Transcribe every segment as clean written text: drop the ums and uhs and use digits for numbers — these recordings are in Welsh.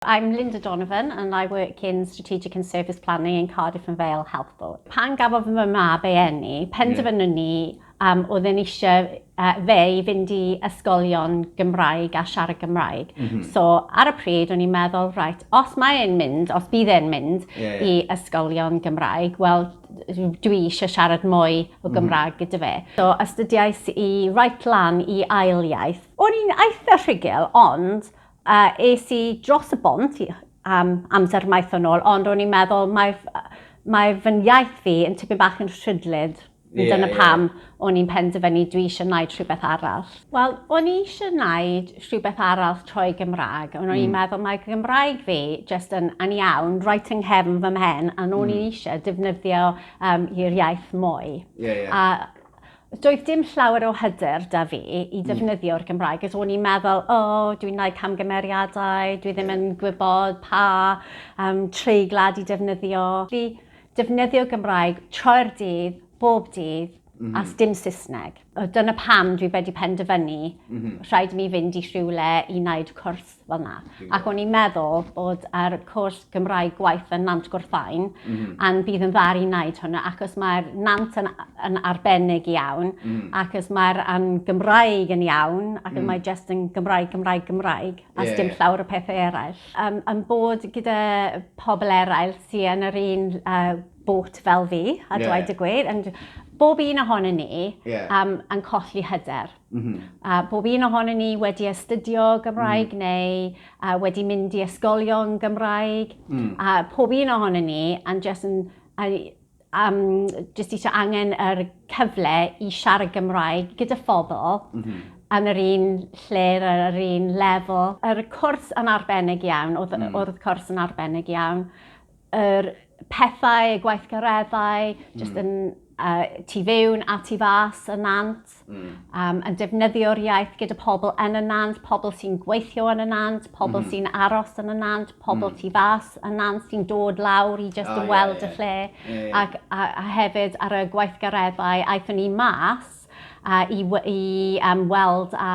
I'm Linda Donovan and I work in Strategic and Service Planning in Cardiff and Vale Health Board. Pan gafodd fy mab ei eni, penderfynon ni oedd e'n eisiau fe i fynd i ysgolion Gymraeg a siarad Gymraeg. So ar y pryd o'n i'n meddwl, right, os mae e'n mynd, os bydd e'n mynd i ysgolion Gymraeg, wel, dwi eisiau siarad mwy o Gymraeg gyda fe. So astudiais i right lan i ail iaith. O'n i'n eitha rhugl, ond es i dros y bont i, amser maith yn ôl, ond o'n i'n meddwl mae fy iaith fi yn tipyn bach yn rhydlyd. Dyna pam o'n i'n penderfynu dwi eisiau gwneud rhywbeth arall. Wel, o'n i eisiau gwneud rhywbeth arall trwy Gymraeg. Ond o'n i'n meddwl mae Gymraeg fi jyst yn aniawn, reit yng nghefn fy mhen, a o'n i'n eisiau defnyddio i'r iaith mwy. Ie, ie. A doedd dim llawer o hyder da fi i defnyddio'r Gymraeg, cos o'n i'n meddwl, o, oh, dwi'n gwneud camgymeriadau, dwi ddim yn gwybod pa treiglad i defnyddio. Fi defnyddio Gymraeg trwy'r dydd, bob dydd, a dim Saesneg. O, dyna pam dwi wedi penderfynu rhaid i mi fynd i rhywle i wneud cwrs fel 'na. Ac o'n i'n meddwl bod ar cwrs Gymraeg gwaith yn Nant Gwrtheyrn, a'n bydd yn dda i wneud hwnna, achos mae'r Nant yn arbennig iawn, achos mae'r an Gymraeg yn iawn, ac mae jyst yn Gymraeg, Gymraeg, Gymraeg, a dim llawer o pethau eraill. Yn bod gyda pobl eraill sydd yn yr un boat fel fi, a dweud y gwir, and bob un ohono ni yn colli hyder. Bob un ohono ni wedi astudio Gymraeg neu wedi mynd i ysgolion Gymraeg. A pob un ohono ni yn just yn, just eisiau angen yr cyfle i siarad Gymraeg gyda phobl yn yr un lle, ar yr un lefel. Yr cwrs yn arbennig iawn, oedd y cwrs yn arbennig iawn. Yr pethau, y gweithgareddau, just yn tu fewn a tu fas y Nant, yn defnyddio'r iaith gyda pobl yn y Nant, pobl sy'n gweithio yn y Nant, pobl sy'n aros yn y Nant, pobl tu fas y Nant sy'n dod lawr i just ymweld y lle. Ie, ie. Ac a hefyd ar y gweithgareddau, aethon ni mas i weld a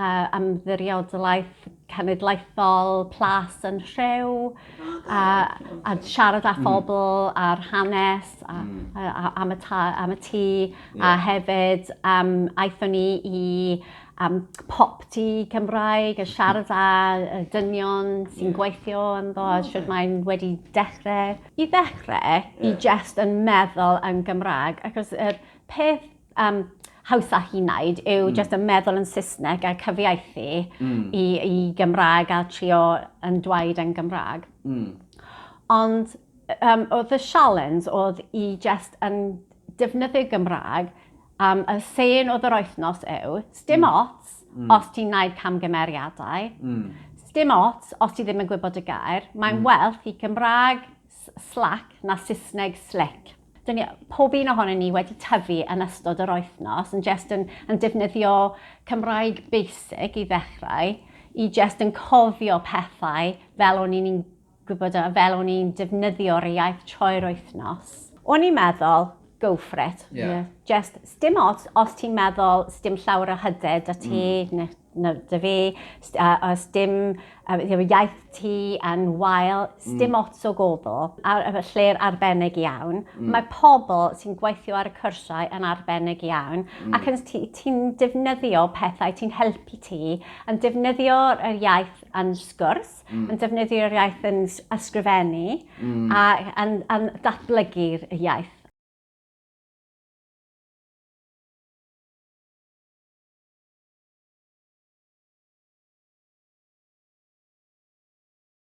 ymddiriedolaeth cenedlaethol Plas yn Rhiw, a siarad â phobl a'r hanes a am y tŷ, a hefyd aethon ni i popty Cymraeg a siarad â dynion sy'n gweithio ynddo a shwt mae'n wedi dechrau. I ddechrau, i just yn meddwl yn Gymraeg, achos yr peth hawsach i wneud yw just yn meddwl yn Saesneg a cyfieithu i Gymraeg a trio yn dweud yn Gymraeg. Ond oedd y challenge oedd i just yn defnyddio Gymraeg, y sen oedd yr wythnos yw, dim ots os ti'n gwneud camgymeriadau, dim ots os ti ddim yn gwybod y gair, mae'n well i Gymraeg slack na Saesneg slick. Dyn ni, pob un ohono ni wedi tyfu yn ystod yr wythnos yn just yn defnyddio Cymraeg basic i ddechrau, i just yn cofio pethau fel o'n i'n gwybod, fel o'n i'n defnyddio'r iaith trwy'r wythnos. O'n i'n meddwl, go for it. Just, dim ots os ti'n meddwl dim llawer o hyder da ti, na da fi, os dim iaith ti yn wael, dim ots o gwbl, ar y lle'r arbennig iawn. Mae pobl sy'n gweithio ar y cwrsau yn arbennig iawn, ac yn ti'n defnyddio pethau, ti'n helpu ti, yn defnyddio'r iaith yn sgwrs, yn defnyddio'r iaith yn ysgrifennu, a yn datblygu'r iaith.